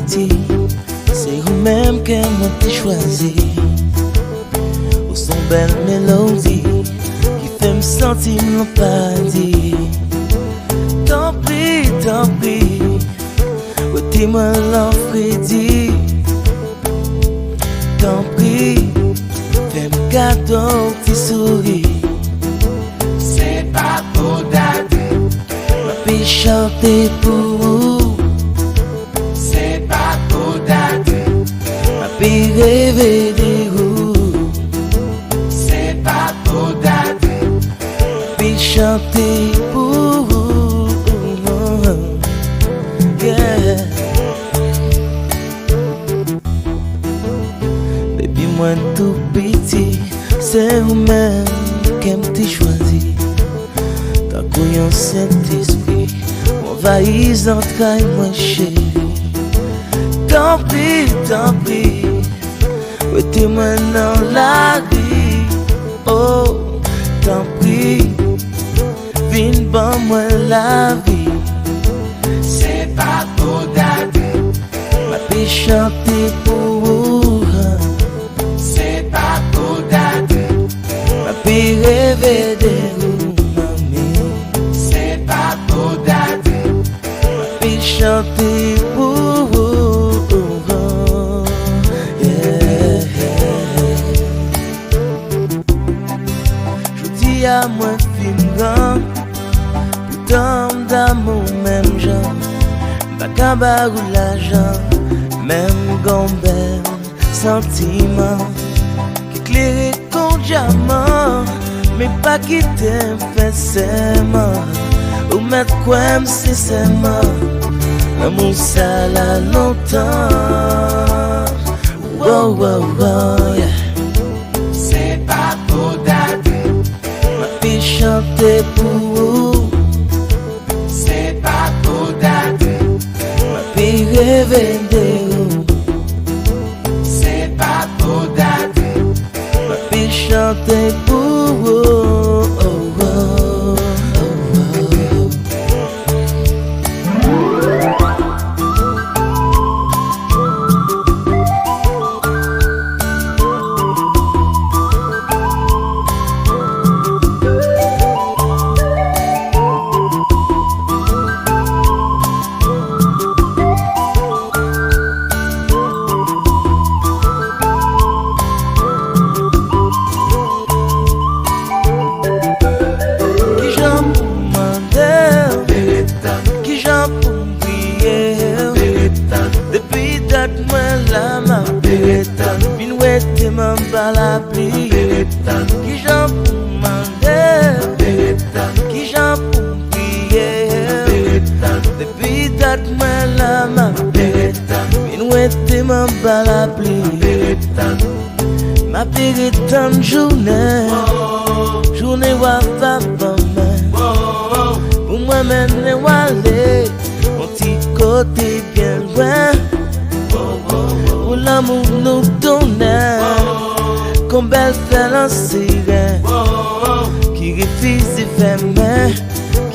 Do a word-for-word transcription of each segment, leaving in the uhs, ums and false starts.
Ti, se ou menm ke mwen te chwazi. Ou se yon bèl melodi ki fè m santi m nan paradi. Tanpri, tanpri, rete mwen nan fredi. Tanpri, fè m kado yon ti souri. Se pa pou date. M ape chante pou ou. Se pa pou date. M ape reve de ou. Se pa pou date. M ape chante pou ou. Yeah. Depi mwen tou piti, se ou menm ke m te chwazi. Tankou yon Sentespri, w anvayi zantray mwen, cheri. Tanpri, tanpri, rete mwen nan lari. Oh, tanpri, vin ban mwen lavi. Se pa pou date. M ape chante pou ou. Se pa pou date. M ape reve de ou, manmi. Se pa pou date. M ape chante pou ou. Yeah. Jodi a mwen fin gran, poutan m damou menm jan. M pa ka ba ou lajan, men m gon bèl santiman ki klere kon dyaman. Men pa kite m fè sèman, ou mèt kwè m sensèman, lanmou sa la lontan. Wow, wow, wow, yeah. Se pa pou date. M ape chante pou ou. Se pa pou date. M ape reve de ou. Se pa pou date. M ape chante pou ou. Kijan pou m mande w? Kijan pou m priye w? Depi dat mwen la m ap vin rete m anba lapli. Kijan pou m mande w? Kijan pou m priye w? Depi dat mwen la m ap vin rete m anba lapli. M ape ret tann jounen, jounen w ap ban mwen, pou mwen mennen w ale yon ti kote byen lwen. Pou lanmou nou donnen, kon bèl flè lan siren, ki refize fèmen,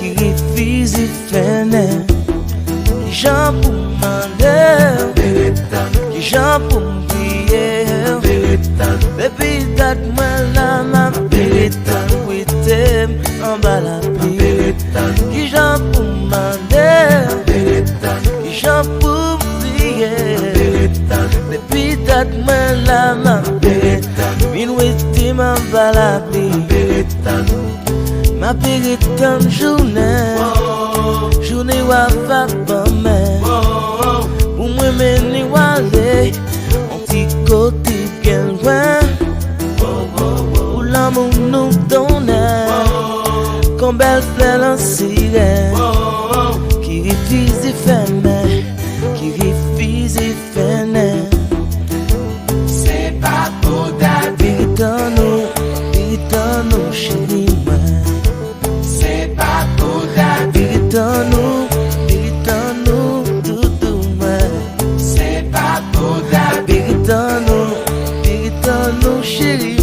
ki refize fennen. Kijan pou m mande w? Kijan pou m priye w? Depi dat mwen la m ap rete, rete m anba lapli. Kijan pou m mande w? Kijan pou m priye w? Depi dat mwen la m ap vin rete m anba lapli. M ape ret tann jounen, jounen w ap ban mwen, pou mwen mennen w ale yon ti kote byen lwen. Pou lanmou nou donnen, kon bèl flè lan siren, ki refize fèmen, ki refize fennen. Se pa pou date. Vin ret tann ou, vin ret tann ou, cheri mwen. Se pa pou date. Vin ret tann ou, vin ret tann ou, doudou mwen. Se pa pou date. Vin ret tann ou, vin ret tann ou, cheri